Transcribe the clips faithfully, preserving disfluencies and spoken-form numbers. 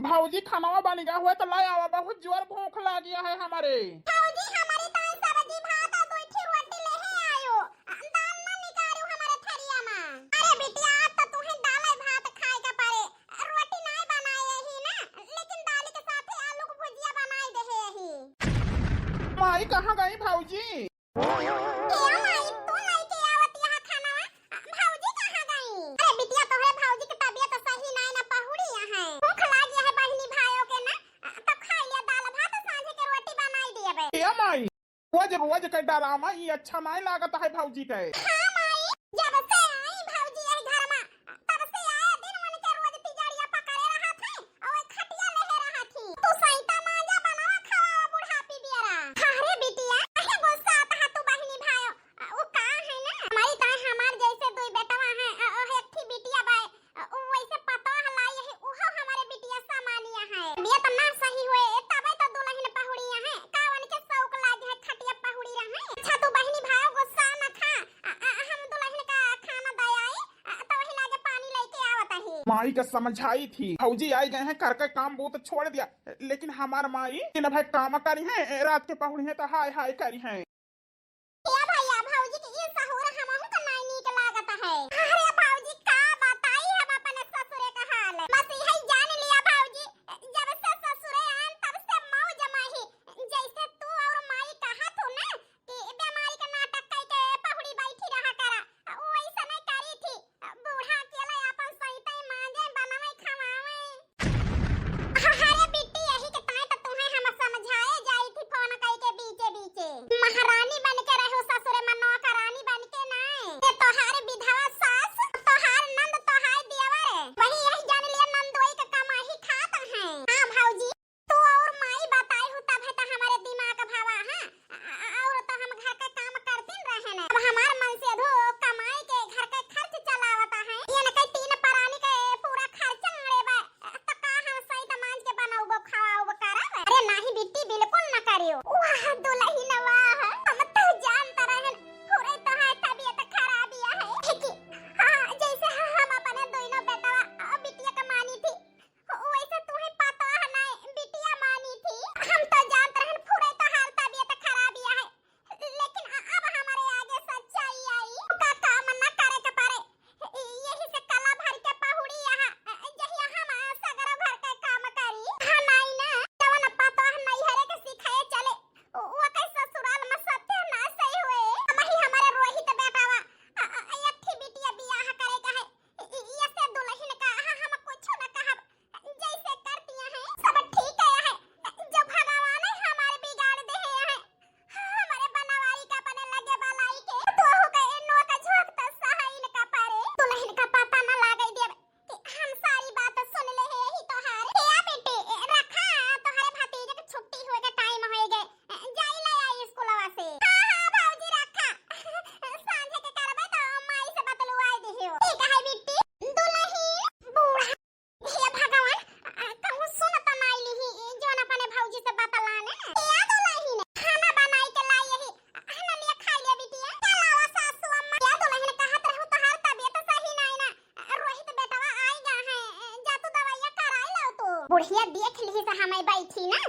भौजी, खानवा बन गया हुआ तो लाई आवा, बहुत जोर भूख लागी है हमरे। भौजी, हमरे ताई सब्जी भात और दुइ ठे रोटी लेहे आयो। दाल ना निकारू हमरे थरिया मा। अरे बिटिया, आज तो तुहे दाल भात खाए के परे। रोटी नाय बनाए ही ना, लेकिन दाल के साथे आलू के भुजिया बनाए देहे ही। माई कहाँ गई भौजी? ए माई, तू लइके आवत यहाँ खानवा, भौजी कहाँ गई? अरे बिटिया, तोहरे भौजी के तबियत सही नाय ना, पहुड़ी यहाँ। भूख लागी है बहिनी भाइयों के ना, तो खा लिया दाल भात, सांझे के रोटी बनाई दिए बे। ए माई, रोज रोज के डरामा ई अच्छा नाय लागत है भौजी के। हाँ माई, जब से आई भौजी यही घर मा, तब से आए दिन उनके रोज तिजड़िया पकड़े रहत है। ओए खटिया लेहे रहत ही। तू सैता मांजा बनावा खावा बुढ़ापी बियरा। अरे बिटिया, काहे गुस्सात हा तू बहिनी भायो? आ, उ का है ना, हमारी ताई हमार जैसे दुई बेटवा है, आ, ओहे एक ठे बिटिया बाय, आ, उ वैसे पतोह लाई है, उहो हमारे बिटिया सामानिया है। बिया त ना सही होए, तबे तो दुलहिन पहुड़िया है। का उनके शौक लाग है खटिया पहुड़ी रहे? अच्छा तू बहिनी भायो गुस्सा न खा, आ, आ, हम दुलहिन का खाना दे आई, आ, तो वही लागे पानी लेके आवत ही। माई का समझाई थी, भौजी आई गए हैं, घर का काम बहुत छोड़ दिया, लेकिन हमार माई दिन भर काम करी है, रात के पहुड़ी है तो हाय हाय करी है। ए भैया, भौजी के ई सहूर हमहू के नाई नीक लागत है। अरे भौजी, का बताई हम अपने ससुरे का हाल। बस यही जान लिया भौजी, जब से ससुरे आन तब से मौज माही। जैसे तू और माई कहा थू ना कि बीमारी का नाटक कई के पहुड़ी बैठी रहा करा, वैसे नहीं करी थी। बूढ़ा अकेले आपन सैतई मांजे, बनावे, खवावे। अरे बिट्टी, यही के ताई तो तुम्हें हम समझाए जाई थी फोन कई के बीचे बीचे। महारानी बन के रहो ससुरे में, नौकरानी बन के नाय। ये तोहार विधवा सास, तोहार नंद, तोहार देवर, वही यही जान लिया नंदोई के कमाई खात हैं। हाँ भौजी, तू और माई बताई हूँ तब है तो हमारे दिमाग भावा, हाँ? आ, आ, और तो हम घर का काम करतीन रहे न। अब हमार मन से अधो कमाई के घर का खर्च चलावता है। ये न कई तीन परानी के पूरा खर्च आड़े बा। तो का हम सही दमांज के बनाउबो, खवाउबो करब? अरे नाही बिट्टी, बिल्कुल न करियो। वाह दुलहिन वाह, हम तो जानत रहन पूरे तोहार तबियत खराबिया है। देखी, हाँ, जैसे हम अपने दोनों बेटवा और बिटिया का मानी थी, वैसे तू ही पता है ना, बिटिया मानी थी। हम तो जानत रहन पूरे तोहार तबियत खराबिया है, लेकिन अ-, अब हमारे आगे सच्चाई आई। का काम न करे के परे, यही से कला भर के पहुड़ी यहाँ, जहिया हम सगरो घर के काम करी। हाँ नाई ना, जवन पता है नैहरे के सिखाए चले, वो के ससुराल में सत्यानाश ही हुए। हम ही हमारे रोहित बेटावा, अ-, अ-, एक ठे बिटिया बियाह करे का है। इ-, इ-, ये से दुलहिन का, हाँ, हम कुछ न कहब। जैसे करती हैं, सब ठीक है, है। जो भगवान है हमारे बिगाड़ दे हैं, है। हमारे बनवारी का अपने लगे बलाई के, तो हो गए नोक झोंक तो सहाइन का पारे। दुलहिन का पता न लागे देब कि हम सारी बात सुन ले हैं यही तोहार। ए बेटी, ए, रखा, तोहरे भतीजे के छुट्टी होए के टाइम होए गए। ए, जाई ले आई स्कूलवा से। हाँ, हाँ, भौजी रखा। सांझे के करबे तो माई से बतलवाई दिहियो। ठीक है बिट्टी। दुलहिन, बूढ़ा हे भगवान, अ, कहूँ सुन त नाई लिही, जौन अपने भौजी से बतलाने। ए दुलहिन, खाना बनाई के लाई यही, खाना लिया खाई लिया बिटिया। चल आवा सासू अम्मा। ए दुलहिन कहत रहू तोहार तबियत सही नाई ना, रोहित बेटवा आई गा है, जा तू दवाइया कराई लाओ तू। बुढ़िया देख लिही से हमें बैठी ना,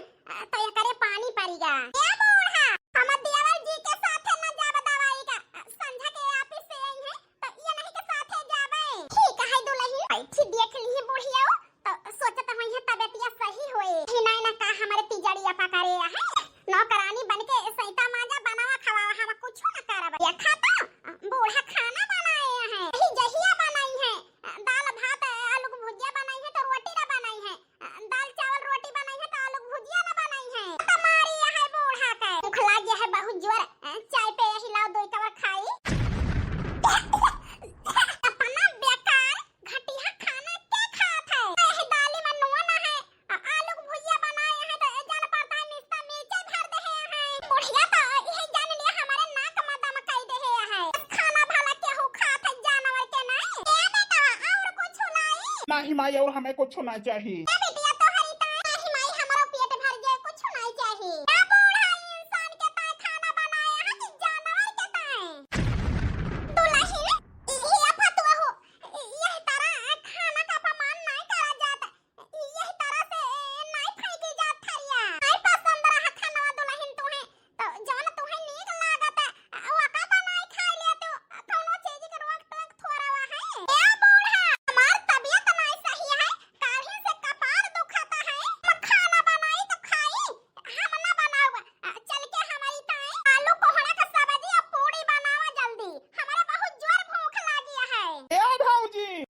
तो एकरे पानी पड़ी गा। ए बूढ़ा, हम देवर जी के साथे न जाब दवाई का, संझा के ऑफिस से आई है, तो ये नहीं के साथे जाबे। ठीक है दुलहिन, बैठी देख ली बुढ़िया, तो सोचत होई है तबियतिया सही होए। ही नहीं ना का हमारे तिजड़िया पकड़े है। नौकरानी बन के सैता मांजा बनावा खवावा, हम कुछ न करब। देखा तो बूढ़ा खाना बनाए हैं। यही जहिया बनाई है, दाल भात आलू के भुजिया बनाई है तो रोटी ना बनाई है। दाल चावल रोटी बनाई है तो आलू के भुजिया ना बनाई है। तो मारी है बूढ़ा के। भूख लागी है बहुत जोर। चाय पे यही लाओ दो कवर खाई। इतना बेकार घटिया खाना के खात है? एह दाली में नून है, आ-, आलू के भुजिया बनाए हैं तो ए जान पड़ता है निस्ता मिर्चा भर दे है। बुढ़िया तो यही जान लिया हमारे नाक में दम कई दे है। खाना भला केहू खात है जानवर के नहीं? ए बेटा, और कुछ लाई? नहीं माई, और हमें कुछ ना चाहिए। ए बिटिया, तोहरी तो नहीं माई, हमारो पेट भर जाए, कुछ नहीं चाहिए। ए बूढ़ा इंसान के ताई खाना बनाया है कि जानवर के ताई? दुलहिन, ये फतुआ हो, यह तरह खाना का अपमान नहीं करा जाता। यह तरह से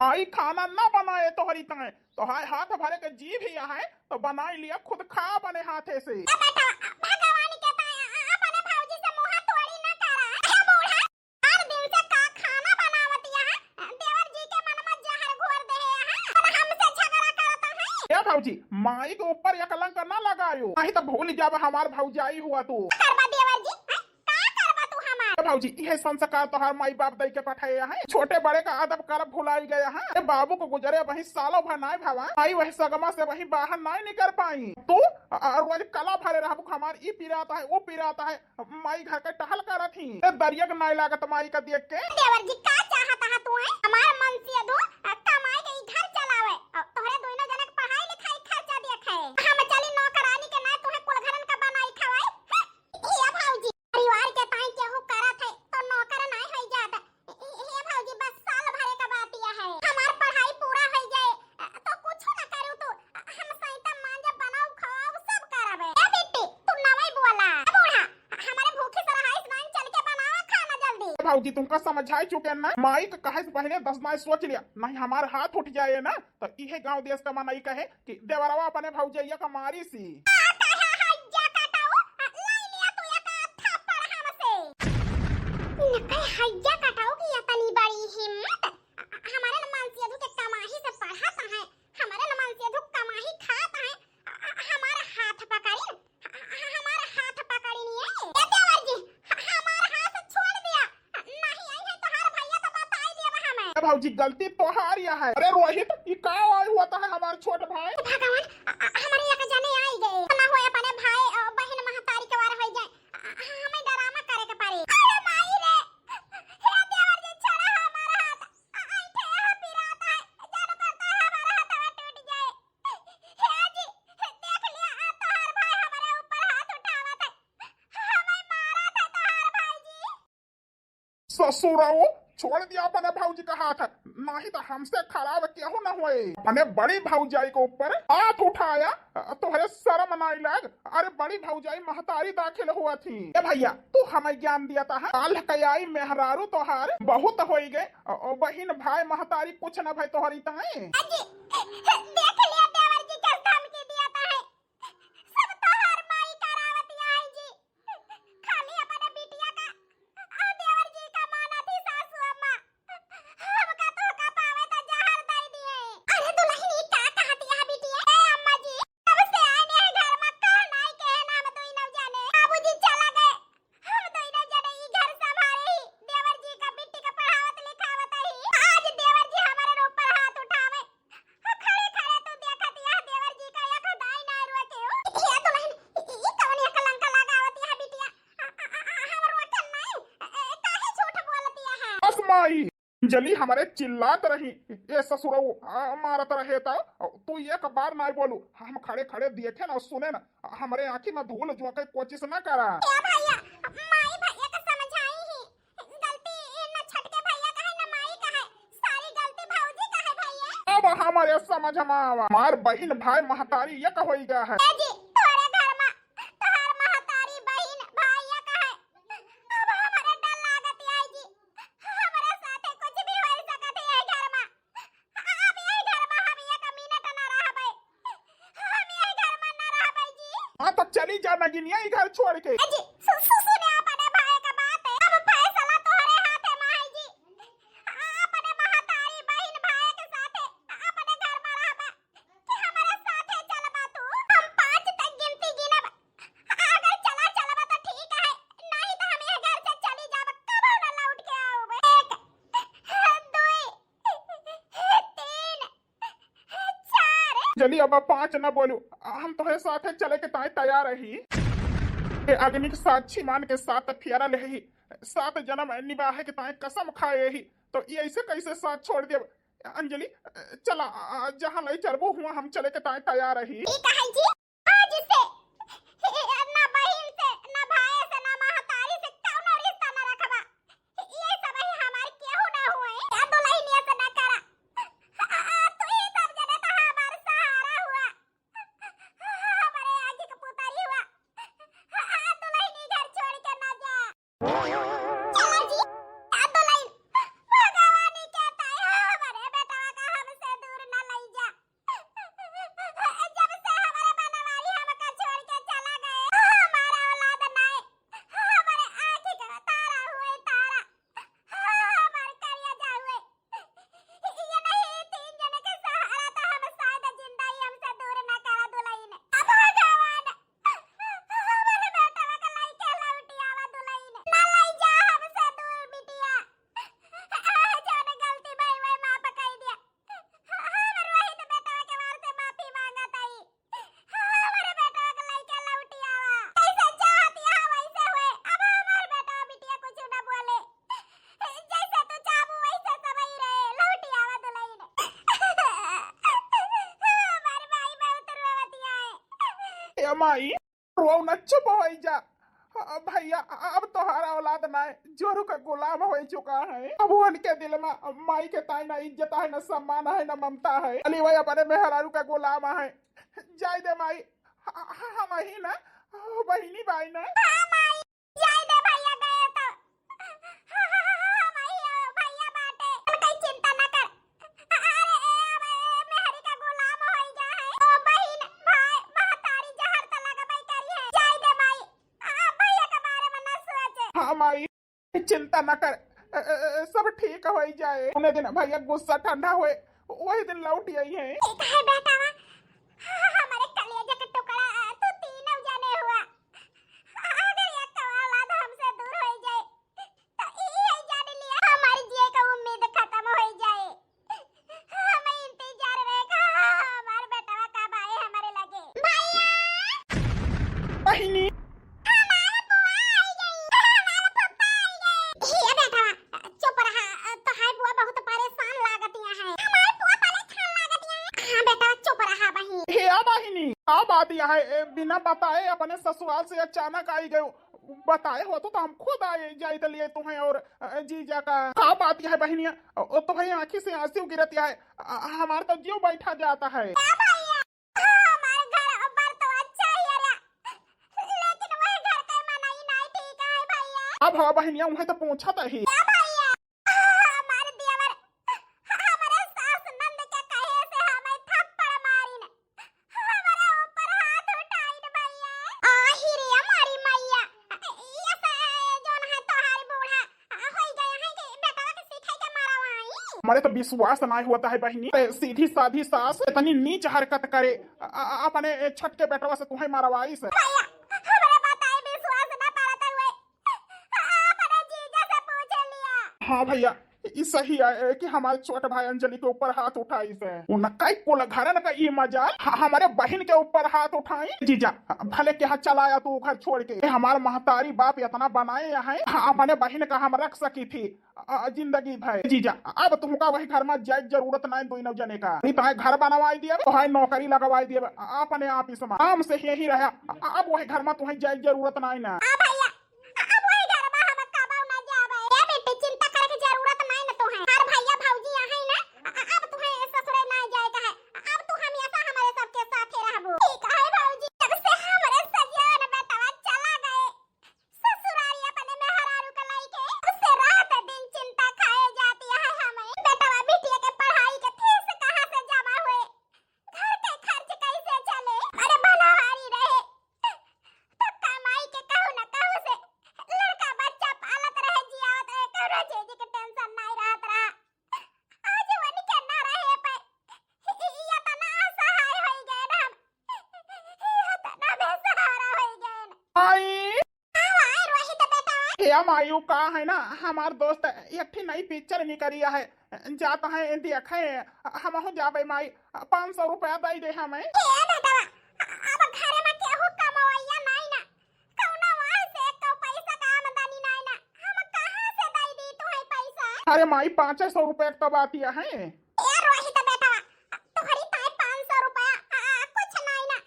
आई खाना ना बनाए तोहरी तंगे, तोहार हाथ भरे के जीभ ही आहे, तो बनाई लिया खुद खा अपने हाथे से। ए बेटा, भगवान के ताई, अपने भौजी से मुँह तोड़ी ना करा। ए बूढ़ा, चार दिन से का खाना बनावत यहाँ, देवर जी के मन में जहर घोर दे यहाँ, और हमसे झगड़ा करत है। ए भौजी, माई के ऊपर ये कलंक ना लगायो, नहीं तो भूल जाब हमार भौजाई हुआ तू। का करबा देवर जी, हैं? का करबा तू हमार? ए भौजी, इहे संस्कार तोहार माई बाप दई के पठाए हैं। छोटे बड़े का अदब करब भुलाई गए हैं। ए बाबू को गुजरे वही सालों भर नाय भवा, आई वही सगमा से वही बाहर नाय निकल पाई। तू अ, अ, रोज कला भरे रहबू, हमार ई पिरात है, वो पिरात है, माई घर के टहल करत ही। ए दरिया के नाय लागत माई का देख के। देवर जी, का चाहत है तू, हैं? हमार मनसेधू, अ, कमाई के ई घर चलावे, अ, तोहरे दोनों जने के पढ़ाई लिखाई खर्चा देखे। हम चली नौकरानी के नाय, तोहे कुल घरन का बनाई खवाई। हे भौजी, परिवार के ताई केहू करत है, तो नौकर नाय होई जात। हे भौजी, बस साल भरे का बात यह है, हमार पढ़ाई पूरा होई जाए, तो कुछ ना करू तू, हम सैता मांजब, बनाऊ, खवाऊ, सब करबे। ए बिट्टी, तू नवई बोला। ए बूढ़ा, हमारे भूखी से रहाइस नाई, चल के बनावा खाना जल्दी। ए भौजी, तुमका समझाई चुके ना, माई के कहे से पहले दस बार सोच लिया, नहीं हमार हाथ उठ जाए ना, तो इहे गांव देश का मनई कहे कि देवरवा अपने भौजैया का मारी सी। आ, कहे हैया कटाऊ, आ, लाई लिया तू एक थप्पड़ हमसे। इनके हैया कटाऊ की इतनी बड़ी हिम्मत। आ, हमारे न मनसेधू के कमाही से पढ़त है, हमारे न मनसेधू कमाही खात है, आ, आ, हमारा हाथ पकड़ी, आ, आ, हमारा हाथ पकड़ी नहीं है। ए देवर जी, ह-, हमार हाथ छोड़ दिया। नहीं आई है तोहार भैया तो बताई देब हमें। ए भौजी, गलती तोहार या है। अरे रोहित, ई का आई हुआ था है हमार छोट भाई? भगवान, अ-, अ-, हमारे एक जने आई गए। ना होए अपने भाई, अ, बहन महतारी के वार होई जाए। अ-, अ-, हमें डरामा करे के पड़ी। अरे माई रे, हे देवर जी, छोड़ा हमार हाथ। अ-, अ-, ऐठे यहाँ पिरात है। जान पड़ता है हमारा हाथवा टूट जाए। हे जी, देख लिया, आ तोहार भाई हमारे ऊपर हाथ उठावत है। हमें मारत है तोहार भाई जी। ससुरऊ, छोड़ दिया अपने भौजी का हाथ, नहीं तो हमसे खराब केहू न होए। अपने बड़ी भौजाई के ऊपर हाथ उठाया, तोहरे शर्म नाई लाग? अरे बड़ी भौजाई महतारी दाखिल हुआ थी। ए भैया, तू हमें ज्ञान दिया था, काल कयाई मेहरारू तोहार बहुत होई गए, ओ बहिन भाई महतारी कुछ न भई तोहरी तंगे। अजी, देख लिया देवर जी कैसे धमकी दिया था है। सब तोहार माई करावत आई जी। खाली अपने बिटिया का, आ देवर जी का माना थी सासू अम्मा। हमका तो का पावे त जहर दे दिए। अरे दुल्हन, ई का कहत यह बिटिया? ए अम्मा जी, कब से आने हैं घर में, कहा नाई के नाम तो ही न जाने। बाबूजी चला गए, हम तो ही न जाने ई घर संभाले ही। देवर जी का बिट्टी का पढ़ावत लिखावत ही। आज देवर जी हमारे ऊपर हाथ उठावे। खड़े खड़े तू देखत यह देवर जी का एक दाई ना रोके हो। ये दुल्हन, ई, ई कौन एक लंका लगावत यह बिटिया? आ, आ, आ, आ, हम रोकन नहीं। ए, ए, काहे झूठ बोलत यह? बस माई, अंजलि हमरे चिल्लात रही, ए ससुरऊ, आ, मारत रहे त तू एक बार नाई बोलू। हम खड़े खड़े देखे न सुने न, हमरे आँखी में धूल झोंके कोशिश न करा। ए भैया, माई भैया का समझाई ही। गलती ई न छोटके भैया का है, न माई का है, सारी गलती भौजी का है भैया। अब हमरे समझ में आवा, हमार बहिन भाई महतारी एक होई गया है। ए जी, तोरे घर में तोहार महतारी बहिन भाई एक है, अब हमरे डर लागत आई जी, हमरे साथे कुछ भी हो सकत है ये घर में। अब यही घर में हम एक मिनट ना रहबे, हम यही घर में ना रहबे जी। हाँ, तो चली जा नगिनिया, ई घर छोड़ के। ए जी, सु-, सु-, सुने अपने भाई का बात है, अब फैसला तोहरे हाथ है माई जी। अपने महतारी बहिन भाई के साथे अपने घर में रहबे कि हमारे साथे चलबा तू? हम पाँच तक गिनती गिनब, अगर चला चलबा तो ठीक है, नहीं तो हम ये घर से चली जाब, कबो न लौट के आउब। एक, दुई, तीन, चार। जल्दी अब पाँच न बोलू, हम तोहरे साथे चले के ताई तैयार रही। ए अग्नि के साक्षी मान के सात फेरा लेही, सात जन्म निभाए के ताई कसम खाए ही, तो ये ऐसे कैसे साथ छोड़ देब? अंजलि, चला, जहाँ लई चलबू हुआ हम चले के ताई तैयार रही। ई कहे जी, आज से ना बहिन से, ना भाई से, ना महतारी से कौनो रिश्ता ना रखबा। ये सब ही हमार केहू ना हुए। या दुल्हनिया से ना करा। आ, आ, तू ही सब जने तो हमार सहारा हुआ। हमारे आँखी के पुतरी हुआ। आ, आ, दुल्हनी घर छोड़ के ना जा। चला जी, आ दुल्हन, भगवान के ताई हमारे बेटवा का ए माई, रोउ न, चुप होइ जा। अ, भइया, अ, अब तोहार औलाद नाहीं, जोरू का गुलाम होइ चुका है। अब उनके दिल मा माई के ताई ना इज्जत है, ना सम्मान है, ना ममता है। अली वही अपने मेहरारू का गुलाम है। जाइ दे माई, ह-, ह-, हमहीं ना, बहिनी बाई ना। हाँ माई, जाइ दे भइया गए तो। हमहीं भइया बाटे, कोई चिंता ना कर। अरे, ए, अब ए मेहरी का गुलाम होइ गया है। ओ बहिन, भाई, महतारी जहर त लगबे करी है। जाइ दे माई, आ, भइया के बारे में ना सोचे। हाँ माई, चिंता ना कर, ए, ए, ए, सब ठीक होइ जाए। उन्हें दिन भइया गुस्सा ठंडा होए, वही दिन लौट आई है। ठीक है बेटा, हमारे कलेजा का टुकड़ा, तू तीनों जने हुआ। अगर एक औलाद हमसे दूर होइ जाए, तो ई है जान लिया, हमार जिए का उम्मीद खतम होइ जाए। हमें इंतजार रहे का, हमार बेटवा कब आए हमारे लगे। भइया! बहिनी! हमार बुआ आई गई, हमार पप्पा आई गए। हे बेटवा, चुप रहा, तोहार बुआ बहुत परेशान लागतिया है। हमार बुआ परेशान लागतिया है। हाँ बेटा, चुप रहा बहिन। हे आ बहिनी, का बात यह है, ए, बिना बताए अपने ससुराल से अचानक आई गयो। बताए होतो तो हम खुद आए जाइत लिए तुहैं और, अ, जीजा का। का बात है बहिनिया? ओ, तुहैं आँखी से आँसू गिरत है। अ, हमार तो जिउ बैठा जाता है। का भइया? हमार घर बर तो अच्छा ही है, लेकिन वह घर के मनई नाहीं ठीक है भइया। अब हाँ बहिनिया, उहैं तो पूछत ही। का भइया? हमार देवर हमरे सास नंद के कहे से हमें थप्पड़ मारिन, हमरे ऊपर हाथ उठाइन भइया। आही रे हमारी मैया, ये से जौन है तोहार बूढ़ा होई गया है कि बेटवा के सिखाई के मारवाई। हमरे तो विश्वास नाहीं होता है बहिनी, ते सीधी साधी सास इतनी नीच हरकत करे, अ-, अ-, अपने छोटके बेटवा से तुहैं मरवाइस। भइया, हमरे बताए विश्वास ना पड़त हुए। अपने जीजा से पूछ लिया। हाँ भइया, ई सही है कि हमार छोट भाई अंजलि के ऊपर हाथ उठाइस। उनका कुल घरन का ई मजाल, ह-, हमरे बहिन के ऊपर हाथ उठाई। जीजा, भले के यहाँ चला आया तू घर छोड़ के। हमार महतारी बाप इतना बनाए हैं, ह-, अपने बहिन का हम रख सकी थी, अ, जिंदगी भर। जीजा, अब तुमका वही घर मा जाए जरूरत नाहीं, दोनों जने का। नहीं तो है घर बनवाई दिया, तो है नौकरी लगवाई दिया, अपने आप इस मा आराम से यहीं रहा। अब वही घर मा तुहैं जाए जरूरत नाहीं ना। आ भइया, अब वही घर मा हम कबो ना जाबे। ए बेटी, चिंता करे के जरूरत नाहीं ना तुहैं। हर भइया भौजी यहाँ ना, अब तुहैं ससुरे ना जाए का है। अब तू हमेशा हमरे सबके साथे रहबू। ठीक है भौजी, जब से हमरे सजन बेटवा चला गए, ससुरारी अपने मेहरारू के लइके, उससे रात दिन चिंता खाए जाती है हमें। बेटवा बिटिया के पढ़ाई के फीस कहाँ से जमा होए, घर के खर्च कैसे चले? अरे भनवारी रहे, तो कमाई के कहूँ न कहूँ से लड़का बच्चा पालत रहे, जियावत रहे, कौनो चीज के tension नाहीं रहत रहा। आज उनके ना रहे पे इतना असहाय होइ गए ना हम, इतना बेसहारा होइ गए ना। आई। आवा, रोहित बेटा। हे माई, उ का है ना, हमार दोस्त एक ठी नई picture निकरी है, जात है देखे, हमहू जाबे माई, पाँच सौ रुपया दे दे हमें। ए बेटवा, अब घरे में केहू कमवैया नाहीं ना, कौनो वहाँ से एको पैसा का आमदनी नाहीं ना, हम कहाँ से दे दी तुहैं पैसा? अरे माई, पाँच सौ रुपया के तो बात यह है। ए रोहित बेटवा, तोहरी ताई पाँच सौ रुपया, आ, कुछ नाहीं ना,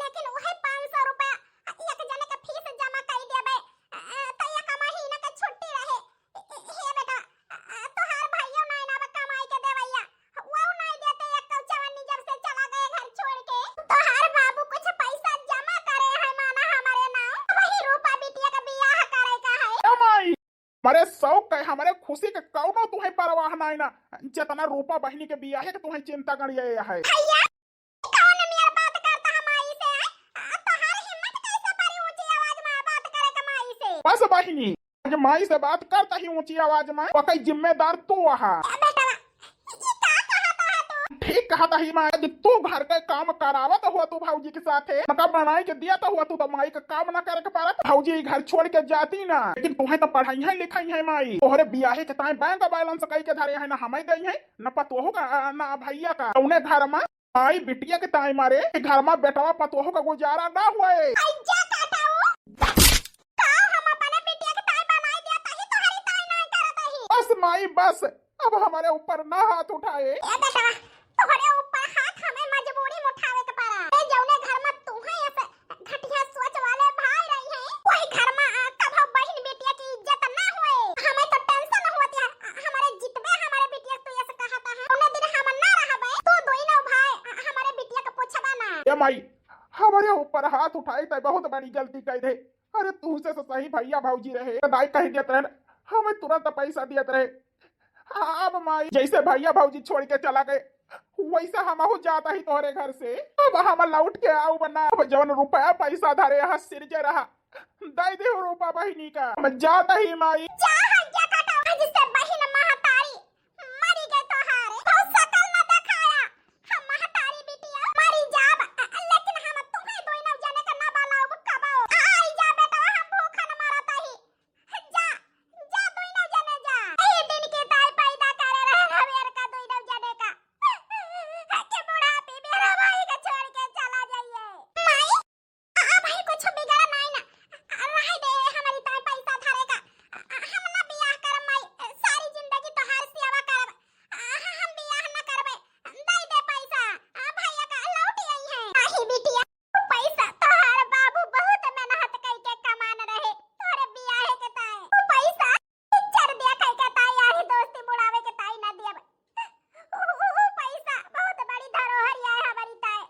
लेकिन उहे पाँच सौ रुपया एक जने के फीस जमा कई देबे, आ, तो एक महीना के छुट्टी रहे। ए, ए, हे बेटा, आ, तोहार भाइयों नाहीं ना बा कमाई के देवैया, वो नाहीं देते एक कौचवन्नी जब से चला गए घर छोड़ के। तोहार बाबू कुछ पैसा जमा करे है माना हमरे नाम, वही रूपा बिटिया के बियाह करे का है। ए माई, हमरे शौक के, हमरे खुशी के कौनो तुहैं परवाह नाहीं ना, जितना रूपा बहिनी के बियाहे के तुहैं चिंता करिए है। भैया, कौन मेर बात करता है माई से, आय? आ, तोहार हिम्मत कैसे पड़ी ऊंची आवाज में बात करे के माई से? बस बहिनी, आज माई से बात करता ही ऊंची आवाज में, ओकर जिम्मेदार तू आहा। ए बेटवा, ई का कहता है तू? ठीक कहता ही माई, आज तू घर के काम करावत हो तू भौजी के साथे, उनका बनाई के दिया तो हुआ तू तो माई का काम ना करे के पारत, भौजी घर छोड़ के जाती ना, लेकिन तुहैं तो पढ़ाई है लिखाई है माई, तोहरे बियाहे के ताई bank balance कई के धरे है ना, हमें दई है ना पतोहू का ना भैया का, उन्हें घर में माई बिटिया के ताई मारे घर में बेटवा पतोहू का गुजारा ना हुए। ऐजा काटाऊ। का हम अपने बिटिया के ताई बनाई दिया तही तोहरी ताई ना करत ही। बस माई बस, अब हमरे ऊपर ना हाथ उठाए। ए बेटवा, तोहरे ऊपर हाथ हमें मजबूरी में उठावे के पड़ा। ए जौने घर में तू है ऐसे माई, हमरे ऊपर हाथ उठाई तै बहुत बड़ी गलती कइ दे। अरे तू से सही भइया भौजी रहे, दाई कहि देत रहे, हमें तुरंत पैसा देत रहे। अब माई, जैसे भइया भौजी छोड़ के चला गए, वैसे हमहू जात ही तोहरे घर से। अब हम लौट के आउब ना। अब जवन रुपया पैसा धरे हा सिरजे रहा, दइ देहु रूपा बहिनी का। हम जात ही माई। जा हइया कटा, आज से बहिन महतारी मरी गए तोहारे। बहुत सकल न देखाया। हम महतारी बिटिया मरी जाब, लेकिन हम तुम्हें दोनों जने का ना बलाउब कबो। आई जा बेटा, हम भूखन मरत ही। जा, जा दोनों जने जा। ए दिन के ताई पैदा करे रहे हवेर का दोनों जने का। के बुढ़ापे में हमारी का छोड़ के चला जाइए। माई, आ, आ भाई, कुछ बिगड़ा नाई ना। आ, रहे दे, हमारी ताई पैसा धरे का। आ, आ, हम ना बियाह करब माई, सारी जिंदगी तोहार सेवा करब। आ, हम बियाह ना करबे, दे दे पैसा। आ, भैया का लौट आई है। नाही बिटिया, पैसा तोहार बाबू बहुत मेहनत कई के कमान रहे, तोहरे बियाहे के ताई। पैसा पिक्चर देखै के ताई, यारी दोस्ती बुढ़ावे के ताई ना दियब। उ, उ, उ पैसा बहुत बड़ी धरोहर है हमारी ताई।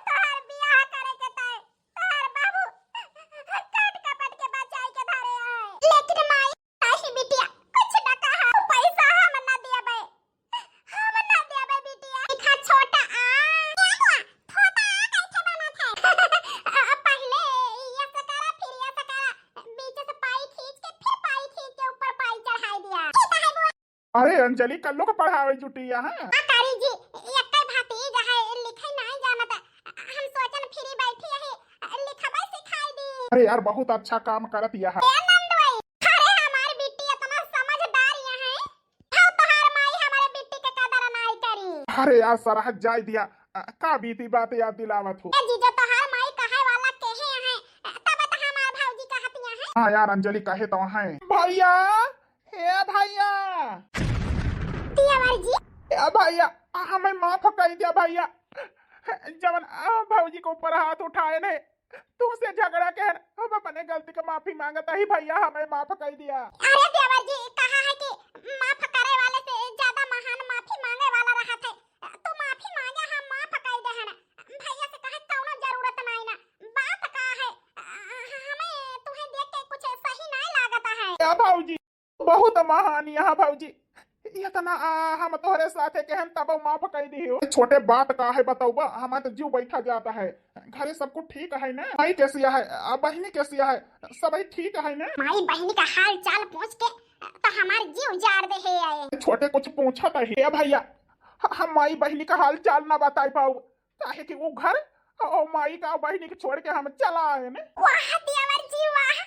तोहार बियाह करे के ताई, तोहार बाबू काट कपट के बचाई के धरे है। लेकिन माई, नाही बिटिया, कुछ न कहा, उ पैसा हम ना दियबै। हम ना देबे बिटिया। देखा छोटा आ। क्या हुआ? छोटा आ कैसे बना था? आ, पहले ये से करा, फिर ये से करा। बीच से पाई खींच के, फिर पाई खींच के ऊपर पाई चढ़ाई दिया। ये तो है वो। अरे अंजलि, कल्लो का पढ़ावे जुटी यहाँ। आ, कारी जी, एक्कै भतीज है, लिखे नहीं जानत। हम सोचन फ्री बैठी है, लिखबै सिखाई दी। अरे यार, बहुत अच्छा काम करत यहाँ। ए नंदोई, अरे हमार बिट्टी इतना समझदार यहाँ है। हाँ, तोहार माई हमारे बिट्टी के कदर नाई करी। अरे यार, सरहद जाय दिया। अ, का बीती बात याद दिलावत हो? ए जीजा, तोहार माई कहे वाला केहे हैं, तब तो हमार भौजी कहतिया हैं। हाँ यार, अंजलि कहे तो हैं। भैया, हे भैया। देवर जी। ए भैया, हमें माफ कइ दिया भैया। जवन, अ, भौजी के ऊपर हाथ उठाए ने, तुमसे झगड़ा के हम अपने गलती का माफी मांगत ही भैया, हमें माफ कइ दिया। अरे देवर जी, कहा है कि माफ करे वाले से ज्यादा महान माफी मांगे वाला रहत है। तू माफी मांगे, हम माफ कइ दे हन। भैया से कहे कौनो जरूरत नाई ना। बात का है? हमें तुहे देख के कुछ सही नाई लागत है। ए भौजी, बहुत महान यहाँ भौजी, इतना, आ, हम तोहरे साथे के हन तब माफ कइ दियो। छोटे बात का है बतौबा, हमार तो जीव बैठा जाता है। घरे सब कुछ ठीक है ना? माई कैसी है? आ, बहिनी कैसी है? सबही ठीक है ना? माई बहिनी का हाल चाल पूछ के तो हमार जीव जाड़ दे है आए। छोटे कुछ पूछत है। ए भैया, ह-, हम माई बहिनी का हाल चाल ना बताई पाऊ। काहे कि वो घर और माई का बहिनी के छोड़ के हम चला आए ने। वाह देवर जी वाह।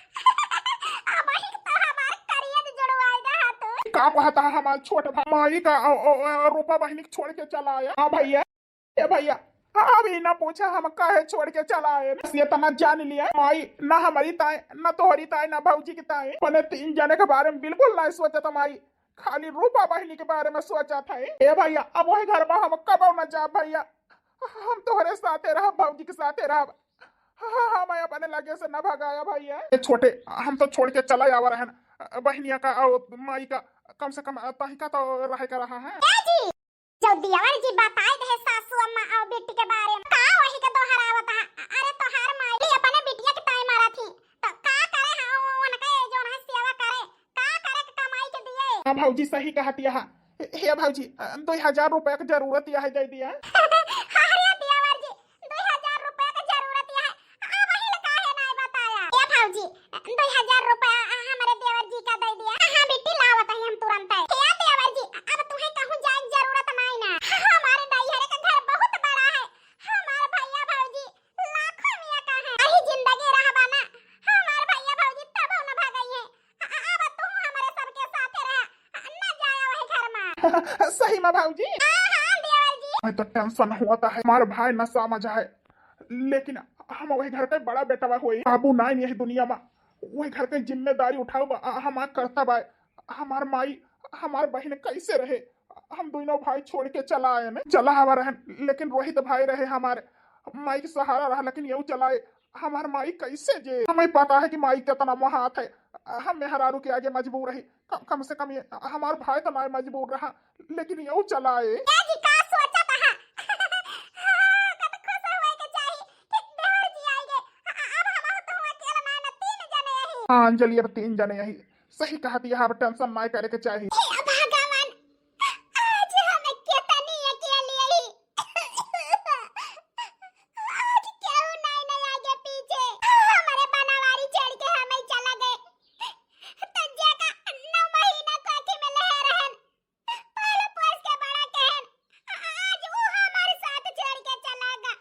अब ही तो हमार करियर जुड़वाए दे हा तू। का कहता है हमार छोट भाई, माई का औ, औ, औ, रूपा बहिनी के छोड़ के चला आया। हाँ भैया, ए भैया, हाँ, अभी ना पूछा हम काहे छोड़ के चला आए ने। बस ये तना जान लिया, माई ना हमारी ताई, ना तोहरी ताई, ना भौजी की ताई। अपने तीन जने के बारे में बिल्कुल ना सोचत माई, खाली रूपा बहिनी के बारे में सोचत है। ए भैया, अब वही घर में हम कबो ना जा भैया। हम तोहरे साथे रहब, भौजी के साथे रहब। हाँ, हाँ, मैं अपने लगे से न भगाया भैया। ए छोटे, हम तो छोड़ के चला आवा रहन बहिनिया का और माई का, कम से कम तही का तो रहे का रहा है। ए जी, जो देवर जी बताई दे सासू अम्मा और बेटी के बारे में, का वही के दोहरावत है? अरे तोहार माई भी अपने बिटिया के ताई मारा थी, तो का करे हम उनके जो है सेवा करे, का करे के कमाई के दिए? हाँ भौजी, सही कहत यह। हे भौजी, अ, दो हजार रुपया के जरूरत यह, दे दिया। अरे देवर जी, दो हजार रुपया के जरूरत यह। आ वही ले काहे नाय बताया? ए भौजी, दो हजार रुपया, अ, हमारे देवर जी का दे दिया। हाँ, हाँ, बिट्टी लावत ही हम तुरंत है। हे देवर जी, अब तुम्हें कहूँ जाए के जरूरत नाय ना। हमारे नैहरे का घर बहुत बड़ा है। हमार भैया भौजी लाखों में का है। यही जिंदगी रहबा ना, हमार भैया भौजी तबो न भगई है। आ, आ, अब तू हमारे सबके साथे रह, आ, न जाया वही घर में। सही में भौजी? हाँ, हाँ, देवर जी। मैं तो टेंशन होता है, हमार भाई नशा में जाए, लेकिन हम वही घर के बड़ा बेटवा होई, बाबू नाई यही दुनिया में, वही घर के जिम्मेदारी उठाओ, आ, हमार कर्तव्य है। हमार माई, हमार बहिन कैसे रहे? हम दोनों भाई छोड़ के चला आए ने, चला आवा रहन, लेकिन रोहित भाई रहे हमारे, माई के सहारा रहा, लेकिन यहू चला आए। हमार माई कैसे जे? हमें पता है कि माई कितना महात है, हम मेहरारू के आगे मजबूर रही। कम, कम से कम ये हमार भाई तो ना मजबूर रहा, लेकिन यहू चला आए। ए जी, का सोचत है? हाँ अंजलि, अब तीन जने यही सही कहती है, अब tension नाय करे के चाही। हे भगवान, आज हम केतनी अकेली ही। आज केहू नाय, नाय आगे पीछे। हमरे बनवारी छोड़ के हमें चला गए। तो जेका नौ महीना कोखी में ले रहन, पहले पोस के बड़ा कहन, आज वो हमारे साथ छोड़ के चला गा।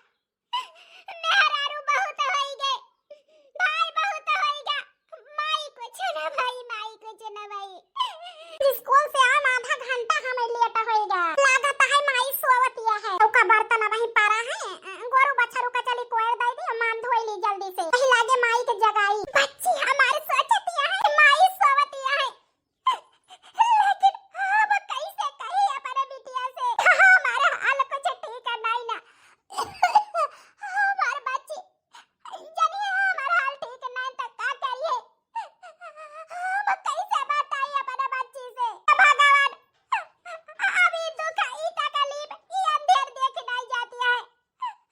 मेहरारू बहुत होई गए, भाई बहुत होई गा, माई कुछ ना भाई, माई कुछ ना भाई। स्कूल से आम आधा घंटा हमें लेट होई गा। लागत है माई सोवतिया है। ओका बर्तन अबही पड़ा है, गोरू बछरू का चली कोयर दे दी, मान धोई ली जल्दी से। यही लागे माई के जगाई। बच्ची हमारे सोचतिया है, माई सोवतिया है। लेकिन हम कैसे कही अपने बिटिया से? हमारा हाल कुछ ठीक नहीं ना। हमार बच्ची, जनी हमार हाल ठीक नहीं तो का करिए? हम कैसे बताई अपने बच्ची से? भगवान, अभी दुख, ई तकलीफ, ई अंधेर देख नहीं जाती है।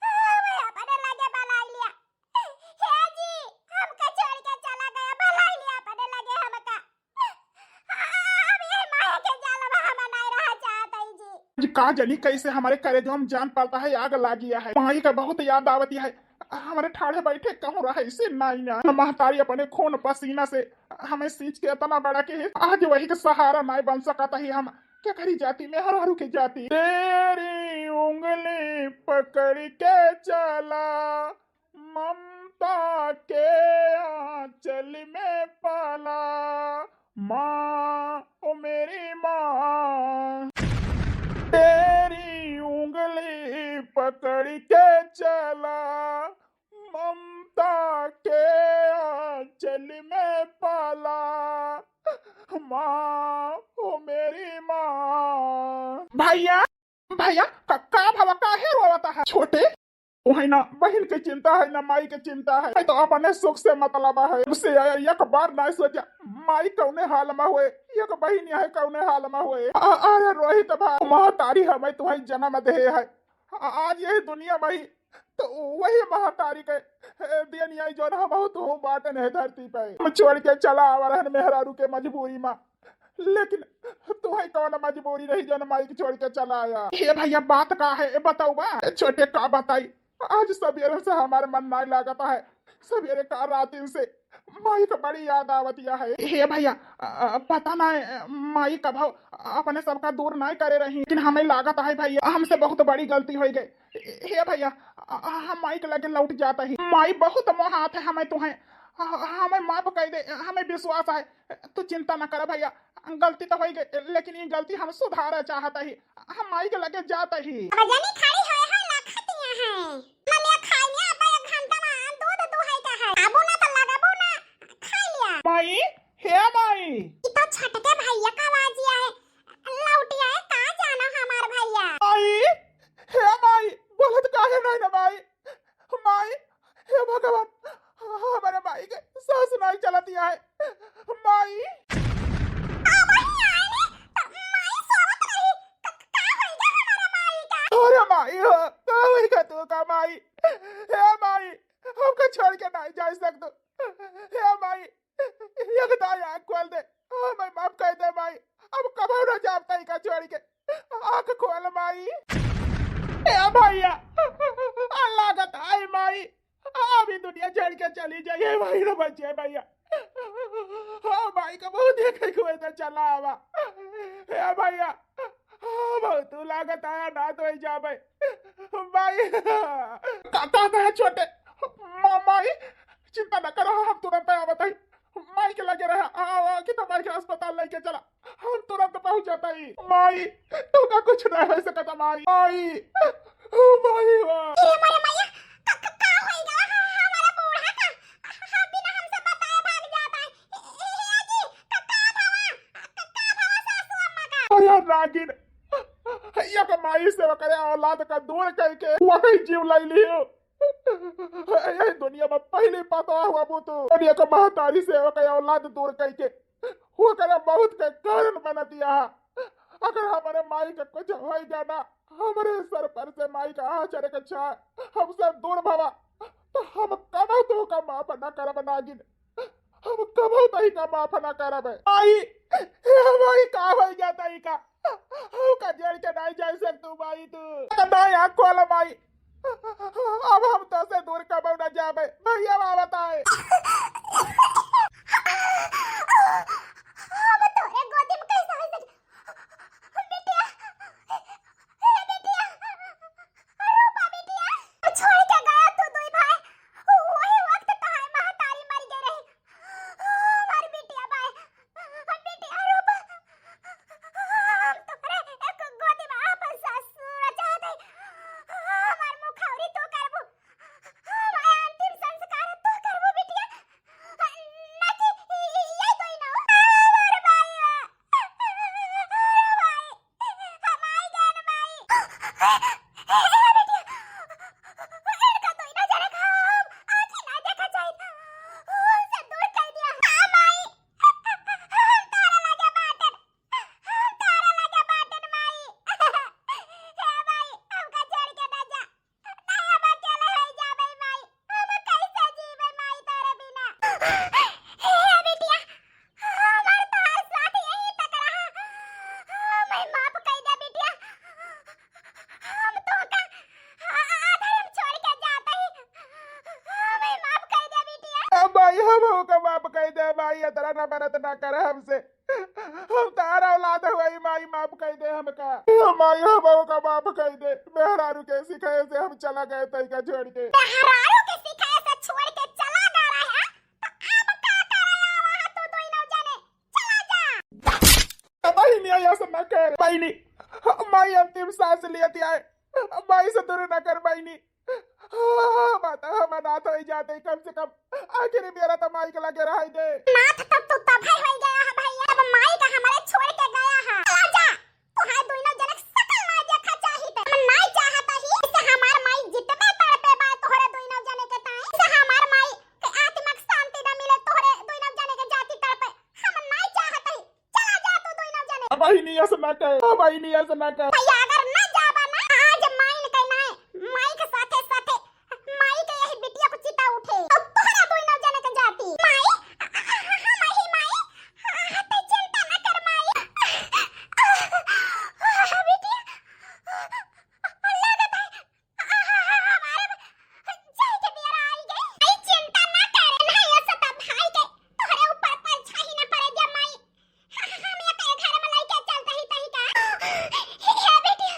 हमें अपने लगे बुलाई लिया। हे जी, हमका छोड़ के चला गया, बुलाई लिया अपने लगे हमका। अब ये माया के जाल में हम नहीं रह चाहत हई जी। आज का जनी कैसे हमारे करेजवा में जान पालता है, आग लागिया है। माई का बहुत याद आवती है। हमारे ठाढ़े बैठे कहूँ रहे से नाई ना। महतारी अपने खून पसीना से हमें सींच के इतना बड़ा के है। आज वही के सहारा नाई बन सकत ही हम। क्या करी जाती में हर हरू के जाती। तेरी उंगली पकड़ के चला, ममता के आंचल में पाला, माँ, ओ मेरी माँ। तेरी उंगली पकड़ के चला, ममता के आंचल में पाला, माँ, ओ मेरी माँ। भैया, भैया, का, का भवा, काहे रोवत है? छोटे, वही ना बहिन के चिंता है, ना माई के चिंता है, तो अपने सुख से मतलब है। उसे एक बार ना सोचा माई कौने हाल में होए, एक बहिन है कौने हाल में होए। अ-, अरे रोहित भाई, महतारी हमें तुम्हें जन्म दे है। आ-, आज यही दुनिया में ही तो वही महतारी के, ए, देन आई जौन हम बहुत हो बाटन है धरती पे। हम छोड़ के चला आवा रहन मेहरारू के मजबूरी में। लेकिन तुम्हें कौन मजबूरी रही जौन माई के छोड़ के चला आया? हे भैया, बात का है, ए, बताओ बा। ए, छोटे, का बताई, आज सवेरे से हमारे मन नहीं लागत है। सवेरे का रातिन से माई का बड़ी याद आवतिया है। हे भैया, अ, अ, पता ना, अ, माई कब अपने सबका दूर नहीं करे रही, लेकिन हमें लागत है भैया, हमसे बहुत बड़ी गलती हो गई। हे भैया, अ, अ, हम माई के लगे लौट जाता ही। माई बहुत मोहात है हमें, तुम्हें, अ, हमें माफ कर दे, हमें विश्वास है। तू चिंता न कर भैया, गलती तो हो गई, लेकिन ये गलती हम सुधारे चाहता ही। हम माई के लगे जाता ही। अब जनी खड़ी होए है, लखतिया है। मलिया खाई लिया, अब एक घंटा में दूध दुहाई का है। आबू ना तो लगाबू ना, खाई लिया। माई, हे माई। ई तो छटके भैया का आवाज आए, लौट आए, का जाना हमार भैया। माई, हे माई, बोलत काहे नहीं ना माई? माई, हे भगवान, हमारे माई के सांस नहीं चलत है। माई। आ, माई आए ने, त माई सोवत रही, त का होई गा हमारे माई का? अरे माई हो, का होई गा तू का माई? हे माई, हमका छोड़ के नहीं जा सकत। हे माई, एक दाई आँख खोल दे, हमें माफ कर दे माई, अब कबो न जाब तई का छोड़ के। आँख खोल माई। ए भैया, आ लागत आई माई, अभी दुनिया छोड़ के चली जाइए माई, न बचे भैया। हाँ माई का बहुत देखे हुए तो चला आवा। ए भैया, हाँ बहुत लागत आया ना तो ही जाबे माई। का, का कहे छोटे? मा-, माई, चिंता न करो, हम तुरंत आवत हई। माई के लगे रहा, आ, आ, कि तो माई के अस्पताल लेके चला, हम तुरंत पहुंच जाता ही। माई, तुमका कुछ ना हो सकता माई। माई, ओ माई, वाह। ए मोरे मैया, का, का, का होई गवा ह-, हमारा बूढ़ा का? ह-, बिना हमसे बताए भाग जाता है। ए, ए, ए, जी, का, का भवा? का, का भवा सासू अम्मा का? अरे नागिन, एक माई से ओकरे औलाद का दूर करके वही जीव लाई लियो। यही दुनिया में पहली पतवा हुआ बू तू। दुनिया का महतारी से ओकर औलाद दूर करके ओकरे मौत के कारण बना दिया है। अगर हमारे माई का कुछ हो जाना, हमारे सर पर से माई का आचर के छाया हमसे दूर भवा, तो हम कबो तो का माफ न करब नागिन। हम कब तोही का माफ ना करब। माई, माई, का होइ गया तोही का? हमका छोड़ के नाहीं जाइ सकतू माई तू। नाहीं, आँख खोल माई। अब हम तोसे दूर कबो ना जाबे। भैया आवत आए। हम तोरे गोदी में कैसे होइ सके? बिटिया, ए बिटिया, रूपा बिटिया, छोड़ के गया तू दुई भाई। वही वक्त तोहार महतारी मर गई रही। हमार बिटिया भाई, बिटिया रूपा, हम तोहरे एक गोदी में आपन ससुर चाहत हई। हमार मुखौरी तू करबू, हमार अंतिम संस्कार तू करबू बिटिया। ना कि ये दोनों। हमार भाई, अरे भाई, हम आई गए ना भाई। ए, ए, ए, बिटिया, इनका दोनों जने का हम आँखी ना देखा चाहिए। उनसे दूर कर दिया। हाँ, माई, हम तोहरा लगे बाटन, हम तोहरा लगे बाटन, माई। हे माई, हमका छोड़ के ना जा। नहीं, हम अकेले होइ जाबे, माई। हम कैसे जीबे, माई, तोरे बिना? हे बिटिया, हमार तोहार साथ यहीं तक रहा। हमें माफ कर दे, बिटिया। हम तोहका अधरम छोड़ के जात ही। हमें माफ कर दे, बिटिया। ए माई, हमहू का माफ कर दे, माई, इतना नफरत ना कर हमसे। हम तोहार औलाद हुई, माई, माफ कर दे हमका। ए माई, हमहू का माफ कर दे। मेहरारू के सिखाए से हम चला गए तोहका छोड़ के। मेहरारू के सिखाए से छोड़ के चला गया है, तो अब का करे आवा है तू दोनों जने? चला जा। ए बहिनी, ऐसा ना कर। बहिनी, माई अंतिम सांस लेती है। माई से दूर ना कर बहिनी। हाँ, माता, हम अनाथ होइ जात ही, कम से कम आखिरी बेरा तो माई के लगे रहाई दे। अनाथ तब तू तब है होइ गया है भैया, जब माई का हमारे छोड़ के गया है। चला जा, तोहार दोनों जनक सकल ना देखा चाहित। हम नाई चाहत ही, इससे हमार माई जितने तड़पे बा तोहरे दोनों जने के ताई, इससे हमार माई के आत्मा के शांति न मिले, तोहरे दोनों जने के जाति तड़पे। हम नाई चाहत ही, चला जा तू दोनों जने। अब बहिनी ऐसा ना कर, अब बहिनी ऐसा ना कर। भैया अगर ना जाबा ना, आज माई के नाई, माई के साथे साथे माई के यही बिटिया को चिता उठे। अब तोहरा दोनों जने के जाति। माई, माई, माई, तू चिंता ना कर माई। बिटिया, लागत है हमारे जाए के बेरा आई गई। माई चिंता ना कर, ना ये सता भाई के तोहरे ऊपर परछाई ना पड़े दे माई। हम एके घर में लइके चलत ही तही का। हे बिटिया,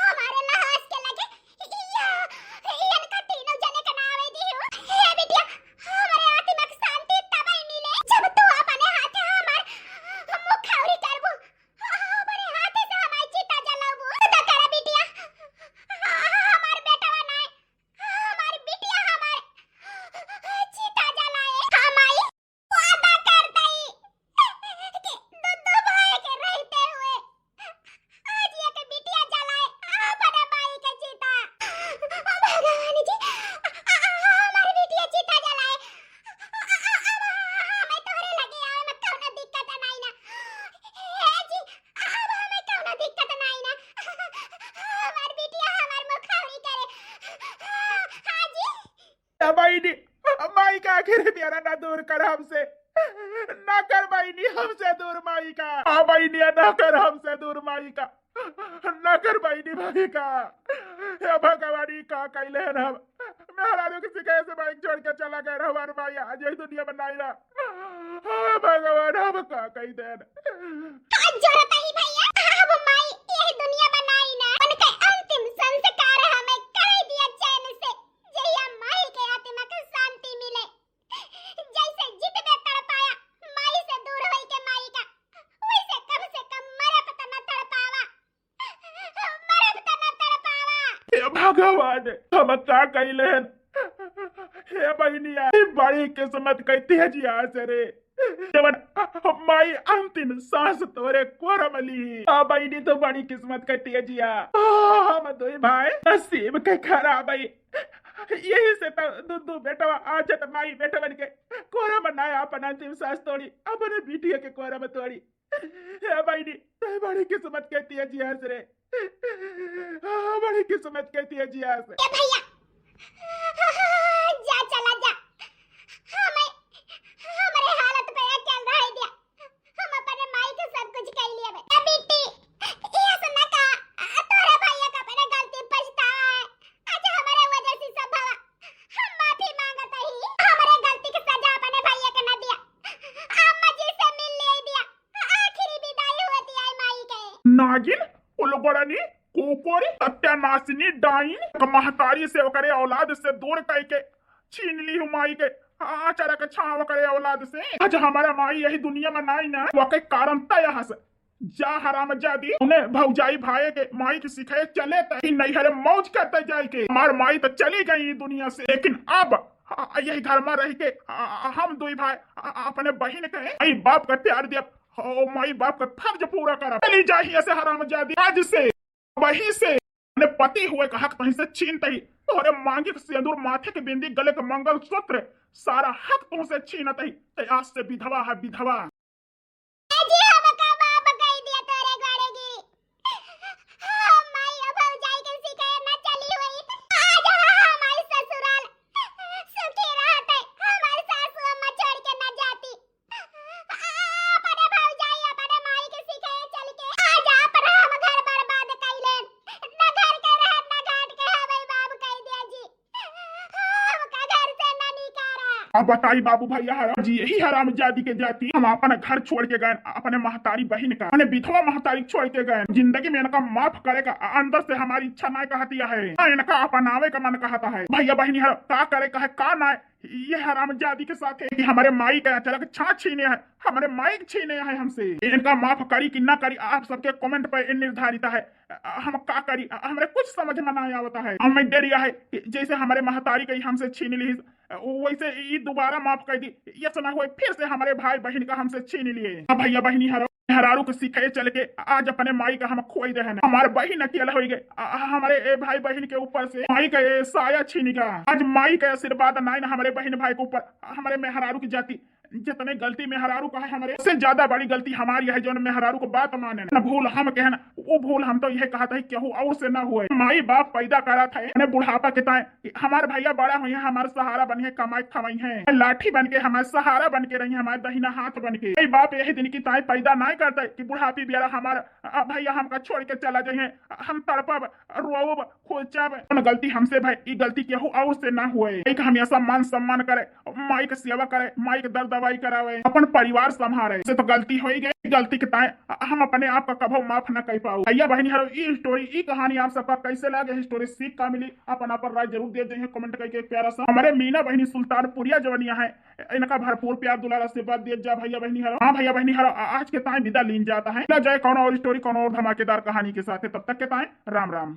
हमारे लाश के लगे या, इनका तीनों जने के ना आवे दिहु। हे बिटिया, हमारे आत्मा के शांति तबई मिले, जब तू अपने हाथे हमार मुखौरी करबू, अपने हाथे से हमार चिता जलबू। तो कर बिटिया, हमार बेटवा नाई, हमार बिटिया हमार चिता जलाए। हाँ माई, वादा कर दई कि दुद्दू भाई के रहते हुए आज ये के बिटिया जलाए अपने माई के चिता। भगवान जी, हमार बिटिया चिता जलाए। हमें तोहरे लगे आवे में कौनो दिक्कत नाई ना। हे जी, अब हमें कौनो दिक्कत नाई ना। हमार बिटिया हमार मुखौरी करे। हाँ जी। ए बहिनी, माई का आखिरी प्यारा ना दूर कर हमसे। ना कर बहिनी हमसे दूर माई का। हाँ बहिनी, ना कर हमसे दूर माई का। ना कर बहिनी माई का। हे भगवान, ई का कैले हन हम। मेहरारू के सिखाए से माई छोड़ के चला गए हमार माई। आज यही दुनिया में नाई रहा। हाँ भगवान, हम का कही देन। हाथ जोड़त ही भैया, अब माई यही दुनिया में नाई ना। उनके अंतिम संस्कार हमें करे दिया चैन से। जहिया माई के आत्मा के शांति मिले। जैसे जितने तड़पाया माई से दूर होई के माई का, वैसे कम से कम मरे पे तो न तड़पावा। मरे पे तो न तड़पावा। हे भगवान, हम का कैले हन? हे बहिनिया, ई बड़ी किस्मत के तेजिया से रे। जवन माई अंतिम सांस तोरे कोरम ली। आ बहिनी, तो बड़ी किस्मत के तेजिया। आ, हम दुई भाई नसीब के खराब है। यही से तो दू, दू बेटवा आज त माई बेटवन के कोरम ना अपन अंतिम सांस तोड़ी, अपने बिटिया के कोरम तोड़ी। हे बहिनी, तय बड़ी किस्मत के तेजिया से रे। आ, बड़ी किस्मत के तेजिया से। ए भैया, जा चला जा। हमें, हम अगिन, उलगड़नी, कुकुर, सत्यानाशिनी, डाइन, महतारी से ओकरे औलाद से दूर कइके छीन लिहु माई के, अचरक छाँव करे औलाद से। आज हमार माई यही दुनिया में नाई ना, ओके कारण तय हस। जा हरामजादी, उन्हें भौजाई भाई के माई के सिखाए चले तही नैहरे मौज करते जाए के। हमार माई तो चली गई ई दुनिया से, लेकिन अब, आ, यही घर में रह के, आ, हम दुई भाई, आ, अपने बहिन के माई बाप का प्यार दिया, ओ माई बाप का फर्ज पूरा करब। चली जा हियाँ से हरामजादी, आज से, वही से अपने पति हुए का हक तोहसे छीनत ही। तोहरे मांगी के सिंदूर, माथे के बिंदी, गले के मंगलसूत्र, सारा हक तोहसे छीनत ही। ते आज से विधवा है, विधवा। ए जी, हमका माफ कई दिया तोरे गोड़े गिरी। हम माई अब भौजाई के सिखाए ना चली हुई। आज हम हमारी ससुराल सुखी रहते, हमार सासू अम्मा छोड़ के ना जाती। अपने भौजाई, अपने माई के सिखाए चल के आज आपन हम घर बर्बाद कइलेन। ना घर के रहत, ना घाट के, हमें माफ कई दिया जी। हमका घर से ना निकारा। अब बताई बाबू भैया हराम जी, यही हरामजादी के जाती हम अपन घर छोड़ के गए, अपने महतारी बहिन का, अपने विधवा महतारी छोड़ के गए। जिंदगी में इनका माफ करे का अंदर से हमारी इच्छा ना कहती है, ना इनका अपनावे का मन कहता है। भैया बहिनी हर का करे का है, का ना, ये हरामजादी के साथ है कि हमारे माई का अचानक छा छीने है, हमारे माई के छीने है हमसे। इनका माफ करी कि ना करी, आप सबके कमेंट पर निर्धारित है। हम का करी, हमरे कुछ समझ में ना आवता है। हमें डर यह है कि जैसे हमारे महतारी के हमसे छीन ली, वैसे ई दोबारा माफ कर दी, ये सुना हुए फिर से हमारे भाई बहिन का हमसे छीन लिए। अब भैया बहिनी हरो, मेहरारू के सिखाए चल के आज अपने माई का हम खोई दे हैं। हमारे बहिन अकेला हो गए, आ, हमारे ए भाई बहिन के ऊपर से माई का ये साया छीन गया। आज माई का आशीर्वाद नाई ना हमारे बहिन भाई के ऊपर, हमारे मेहरारू की जाति। जितने गलती मेहरारू का है हमारे, उससे ज्यादा बड़ी गलती हमारी है, जो मेहरारू को बात माने ना। भूल हम कहे ना, वो भूल हम तो यह कहत है केहू और से ना हुए। माई बाप पैदा करत है, अपने बुढ़ापा के ताए हमार भैया बड़ा हुई है, हमार सहारा बन के कमाई खवाई है, लाठी बन के हमार सहारा बन के रही, हमार दहिना हाथ बन के। माई बाप यही दिन की ताए पैदा ना करते कि बुढ़ापी बेरा हमार, आ, भैया हमका छोड़ के चला जाइए, हम तड़पब, रोब, खोचब। कौन गलती हमसे भाई, ई गलती केहू और से ना हुए। माई का हमेशा मान सम्मान करे, माई के सेवा करे, माई के दर्द दवाई करावे, अपन परिवार संभाले। से तो गलती हो ही गई, गलती के ताए हम अपने आप का कभो माफ ना कर पाओ। भैया बहिनी हरो, ई स्टोरी, ई कहानी आप सबका कैसे लगे, स्टोरी सीख का मिली, अपन अपन राय जरूर दे दे कमेंट करके। एक प्यारा सा हमारे मीना बहिनी सुल्तानपुरिया जवनिया है, इनका भरपूर प्यार दुलार आशीर्वाद दिए जा भैया बहिनी हरो। हाँ भैया बहिनी हरो, आ-, आज के ताए विदा लीन जाता है, ना जाए कौन और स्टोरी, कौन और धमाकेदार कहानी के साथ है। तब तक के ताए राम राम।